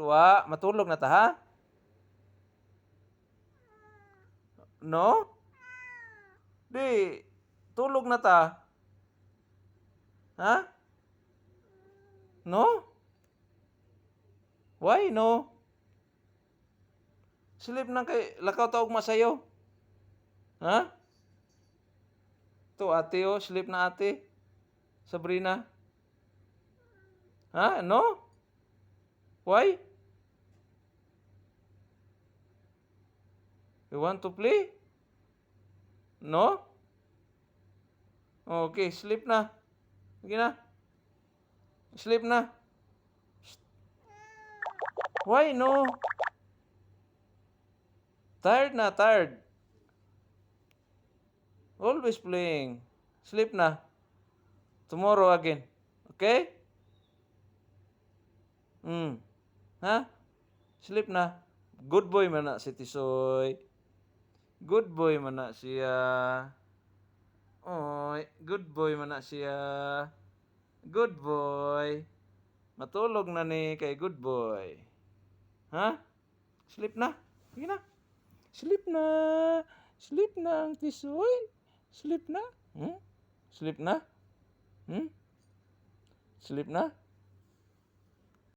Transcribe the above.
Wa, matulog na ta, ha? No? Di, tulog na ta. Ha? No? Why no? Sleep na kay lakaw ta ugma sayo. Ha? To ate oh, sleep na ate. Sabrina. Ha? No? Why? You want to play? No? Okay, sleep na. Sige na. Sleep na. Shh. Why no? Tired na, tired. Always playing. Sleep na. Tomorrow again. Okay? Ha? Sleep na. Good boy man na si Tisoy. Good boy man na siya. Oy, good boy man na siya. Good boy. Matulog na ni kay good boy. Ha? Sleep na. Sige na. Sleep na. Sleep na ang Tisoy. Sleep na. Sleep na? Sleep na?